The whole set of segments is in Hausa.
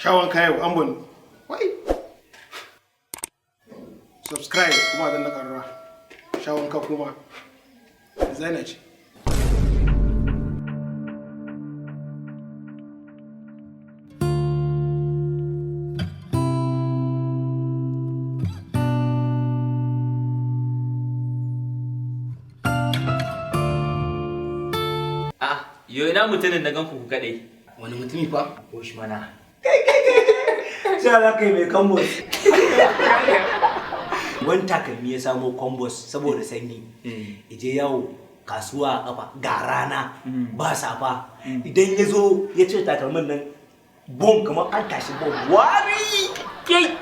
Sha wanka yau an bani. Wai. Subscribe kuma danna ƙararrawa. Sha wanka kuma. Designer ce. Ah, yo ina mutumin na ganku ku kaɗai. Wani mutumi fa? Osh mana. Sai za ka yi mai kambos. Wani takalmi ya samo kambos saboda sanyi. Ije yawo kasuwa a kafa ga rana ba safa. Idan ya zo ya cire takalmin nan, bom, kamar an tashi bom. Wari! Kai!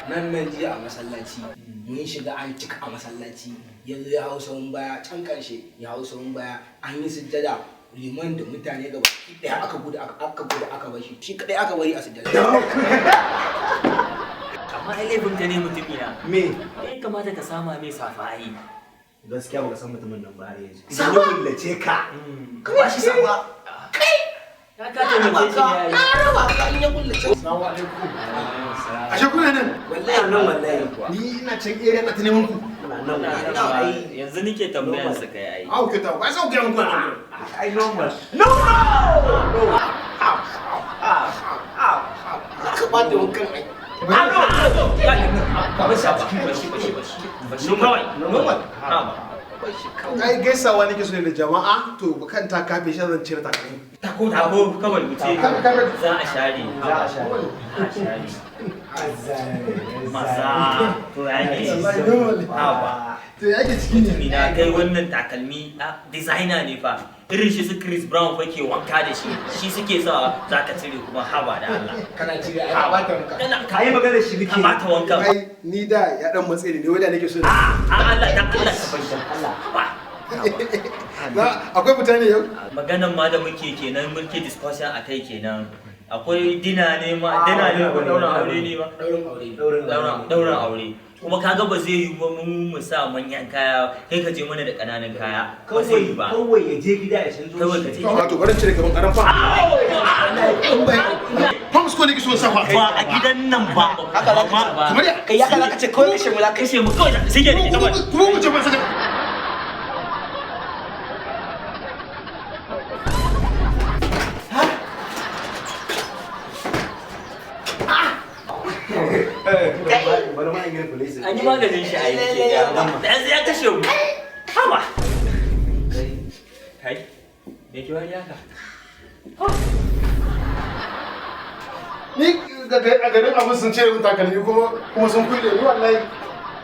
Nan nan jiya a masallaci mun shiga, an cika a masallaci, yanzu ya hau sahun baya can karshe, ya hau sahun baya, an yi sujjada, liman da mutane gaba ɗaya aka gudu, aka gudu aka bar shi, shi kadai aka bari a sujjada. Amma ai laifin ka ne, mutumi na. Me? Ya kamata ka sama mai safa ai. Gaskiya baka san mutumin nan ba har yanzu. Idan ya kullace ka. Ka ba shi safa. Ya ka taimake shi ne ai. Na raba ka in ya kullace. Assalamu alaikum. Ashe kuna nan? Wallahi. Nan wallahi. Ni ina can area na ta neman ku. Ina nan wallahi. Yanzu nike tambayan sa kai ai. Au kyauta, ba sai ku gaya mun kuna nan. Ai normal. No! Ka ba da wankan ai. Bashi, bashi, bashi, bashi. Bashi kawai. Normal. Haba. Ai gaisawa nake so ne da jama'a, to kan ta kafe shi zan cire takalmi. Tako, tako kawai wuce. Za a share. Za a share. Za a share. Maza. To ya ne. Wallahi normal. Haba. To ya ke ciki ne? Mutumi na, kai wannan takalmi a designer ne fa. Irin shi su Chris Brown fa ke wanka da shi. Shi suke sawa, za ka cire kuma, haba da Allah. Kana cire ai ka ba ta wanka. Kana Ka yi magana shi ka nake. bata wankan. Ai ni da ya dan matse ni ne wai da nake so. A Allah, dan Allah ka bar shi. Allah. Haba. Na akwai fita ne yau? Maganan ma da muke kenan, muke discussion a kai kenan. Akwai dinner ne ma, dinner ne ko dauran aure ne ma? Daurin aure. Dauran aure. Kuma kaga ba zai yi ba mu sa manyan kaya, kai ka je mana da ƙananan kaya. Ba zai yi Kawai ba. kawai ya je gida ya canzo Kawai ka shi. je. To wato bari in cire kaman karan fa. Pumps ko nake so in safa. Ba a gidan nan ba. Haka za ka ce. Kamar ya. Kai haka za ka ce kawai kashe mu za ka Kashe mu kawai sai ya rike kamar. Kuma ku ce ban saka. Bari ma in yi police. An yi maganin shi a yanke ya. Da yanzu ya kashe mu. Haba. Kai. Me ke wani haka? Ni a garin abin sun cire min takalmi kuma sun kulle ni wallahi.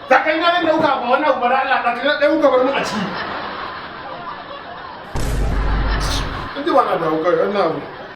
Takalmi na nan dauka ba wannan abu ba, da Allah takalmi na ɗaya kuka bar min a ciki. In ji ba na dawo kai wannan abu.